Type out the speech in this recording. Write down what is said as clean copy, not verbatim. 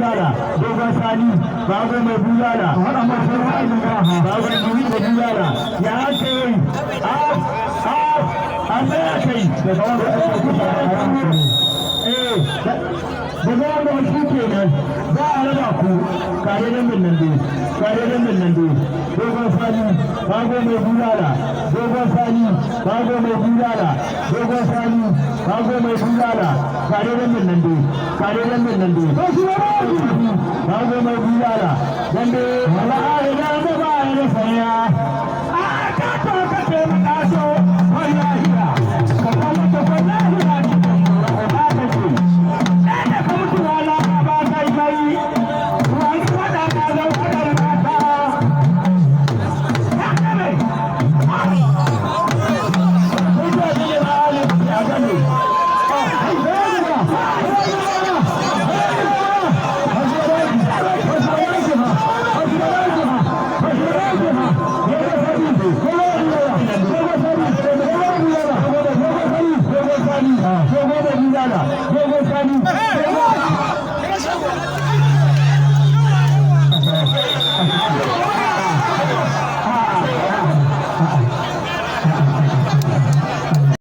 Bulala, Dogon Sani, Bago Mai Bulala, Bago Mai Bulala. Ya aka yi? A a an tsaya kai. Eh, daga wanda shi kenan za a raba ku. Kare nan nan dai, kare nan nan dai. Dogon Sani, Bago Mai Bulala, Dogon Sani, Bago Mai Bulala, Dogon Sani, Bago Mai Bulala. Kare nan nan dai, kare nan nan dai. Bago Mai Bulala, dambe wallahi da ba ya sanya a ka to ka taimaka so wallahi ka kama ta wallahi ba ka ce da ka mutu wala ba kai kai wani fada na zan fadar mata ya kame. Mutane da ya gane. Dogon Sani.